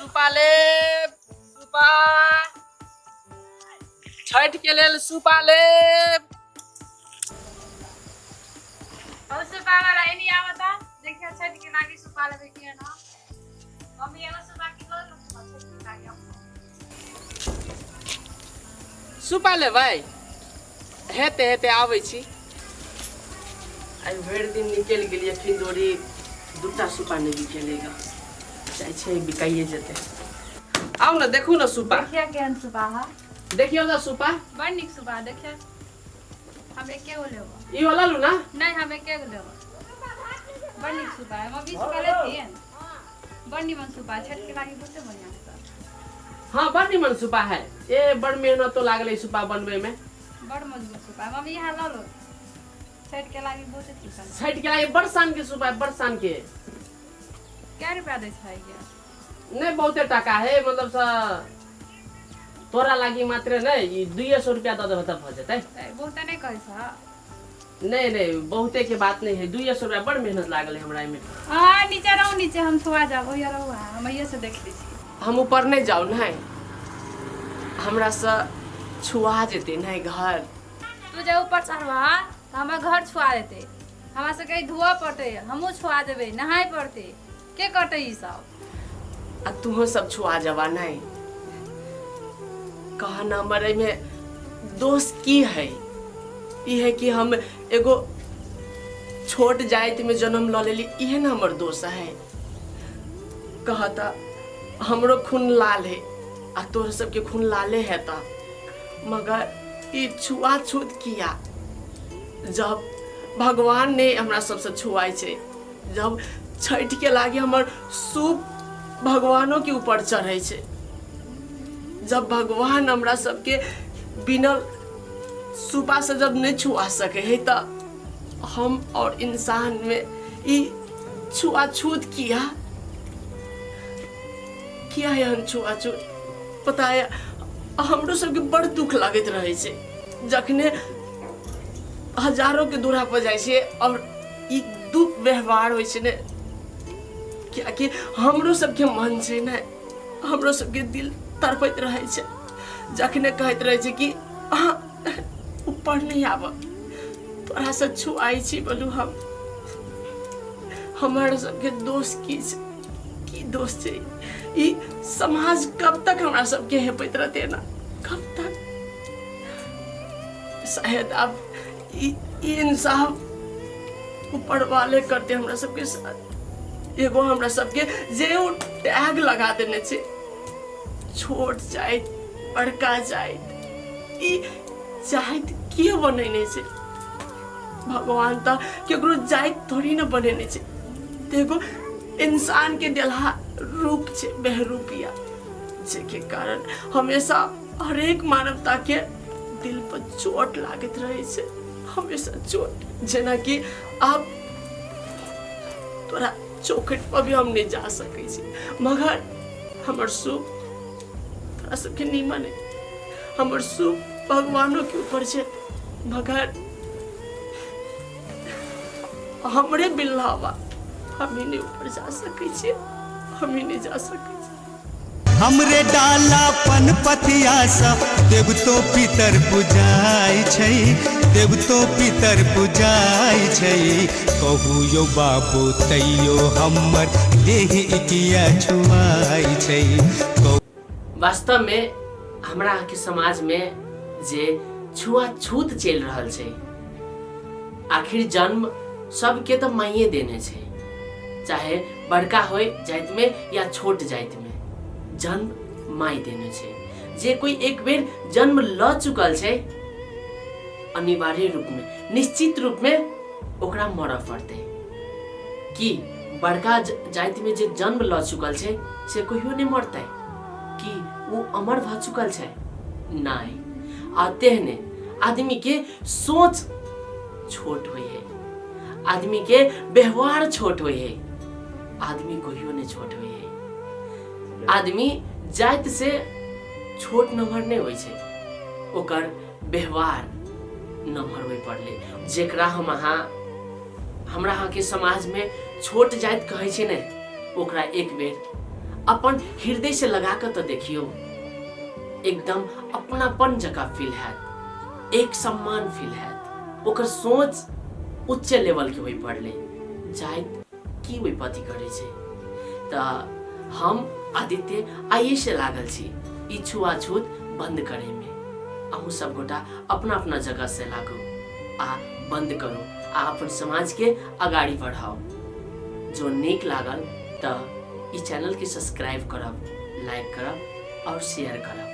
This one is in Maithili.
सुपा लेब, सुपा, छठि के लेल सुपा लेब। और सुपा वाला एनी आवता, देखियो छठ के लागी सुपा लेबे के ना। मम्मी, एगो सुपा किलो लो छठ के लागी। सुपा लेबै? हेते हेते, आबै छी। आइ भरि दिन निकलि गेलियै, अखन धरि दूटा सुपा नहि बिकेलै ग। जाइ छै, बिकाइए जेतै। आउ ने, देखू ने सुपा। देखियो केहन सुपा है। देखियौ ने सुपा। बड़ नीक सुपा। देखियो, हम एके गो लेबो। ई वाला लू ना। नहीं, हम एके गो लेबो। बड़ नीक सुपा है। मम्मी, सुपा लेथिन? बड़ निमन सुपा, छठ के लागी बहुते बढ़िया है। हाँ, बड़ निमन सुपा है। ए, बड़ मेहनत तो लागल है सुपा बनबै में। बड़ मजबूत सुपा है। मम्मी, यहाँ लऽ लो, छठ के लागी बहुते ठीक है। छठि के लागे बड़ शान के सुपा है, बड़ शान के। क्या रुपया दै छै ये? नहीं, बहुते टाका है। मतलब सा तोरा लागी मात्र नहीं, ई 200 रुपया दऽ देबह तब भऽ जेतै। ए, बहुते नहीं कहै छ। नहीं नहीं, बहुते के बात नहीं है। 200 रुपया। बड़ मेहनत लागल है हमरा एहिमे। हाँ, नीचे रहू, नीचे हम छुआ जाब। ओहिया रहू, हम अहिए से देख लै छी। हम ऊपर नहीं जाउ। नहीं, हमरा से छुआ जेतै नहीं घर। तू जे ऊपर चढ़बह तऽ हमर घर छुआ देतै। हमरा सबके धोअ पड़तै, हमहूँ छुआ देबै, नहाय पड़तै। के करतै ई सब? आ तुहो सब छुआ जबा। नहीं, कहा ना, हमर एहिमे दोष की है? ई है कि हम एगो छोट जाति में जन्म लऽ लेली, इहे ने हमर दोष है? कहता, हमरो खून लाल है आ तोहर सबके खून लाले है ता, मगर ई छुआछूत किया? जब भगवान ने हमरा सबसे छुआइ छै, जब छठि के लागे हमर सूप भगवानों के ऊपर चढ़ै छै, जब भगवान हमरा सबके बिना सूपा से जब नहीं छुआ सके है, तऽ हम और इंसान में ई छुआछूत किया? किया एहन छुआछूत? पता है, हमरो सबके बड़ दुख लागैत रहै छै जखने हजारों के दूरा पर जाइ छियै और ई दुख व्यवहार होइ छै ने, कियाकि हमरो सबके मन छै ने, हमरो सबके दिल तड़पैत रहै छै जखने कहैत रहै छै कि अहाँ ऊपर नहि आबऽ, तोरा से छुआइ छी। बोलू, हम हमर सबके दोष की छै? की दोष छै? ई समाज कब तक हमरा सबके हेपैत रहतै ना? कब तक? शायद आब ई ई इंसाफ ऊपर वाले करते हमरा सबके साथ। एगो हमरा सबके जे ओ टैग लगा देने छै, छोट जाइत, बड़का जाइत, ई जाइत के बनेने छै? भगवान तऽ केकरो जाइत थोड़ी ने बनेने छै। तऽ एगो इंसान के देलहा रूप छै बहरूपिया, जेके कारण हमेशा हरेक मानवता के दिल पर चोट लागैत रहै छै, हमेशा चोट। जेनाकि आब तोरा चौखट पर भी हम नहीं जा सकै छी, मगर हमर सुख तोरा सबके नीमन है। हमर सुख भगवानों के ऊपर छै, मगर हमरे बिल्लावा हम ही नहीं ऊपर जा सकै छियै, हम ही नहीं जा सकै छियै। हमरे डाला पन पथिया सा देवतो पितर पुजाइ छै, देवतो पितर पुजाइ छै। कहू यौ बाबू, तैयो हमर देह किया छुआइ छै? वास्तवमे हमरा अहाँके समाजमे जे छुआछूत चलि रहल छै, आखिर जन्म सबके तऽ माइए देने छै, चाहे बड़का होय जातिमे या छोट जातिमे, जन्म माय देने छै। जे कोई एक बेर जन्म लऽ चुकल छै, अनिवार्य रूपमे, निश्चित रूपमे ओकरा मरऽ पड़तै। कि बड़का जातिमे जे जन्म लऽ चुकल छै से कहियो नहि मरतै? कि ओ अमर भऽ चुकल छै? नहि। आ तेहने आदमीके सोच छोट होइ है, आदमीके व्यवहार छोट होइ है, आदमी कहियो नहि छोट होइ है। आदमी जाति से छोट नम्हर नहि होइ छै, ओकर व्यवहार नम्हर होइ पड़लै। जेकरा हम अहाँ, हमरा अहाँके समाजमे छोट जाति कहै छै ने, ओकरा एक बेर अपन हृदय से लगा कऽ तऽ देखियौ, एकदम अपनापन जकाँ फील हैत, एक सम्मान फील हैत। ओकर सोच उच्च लेवलके होय पड़लै, जाइत की ओहि पति करै छै। तऽ हम आदित्य आइए से लागल छी ई छुआछूत बंद करैमे। अहूँ सब गोटा अपना अपना जगह से लागू आ बंद करू आ अपन समाजके अगाड़ी बढ़ाउ। जो नीक लागल तऽ ई चैनलके सब्सक्राइब करब, लाइक करब और शेयर करब।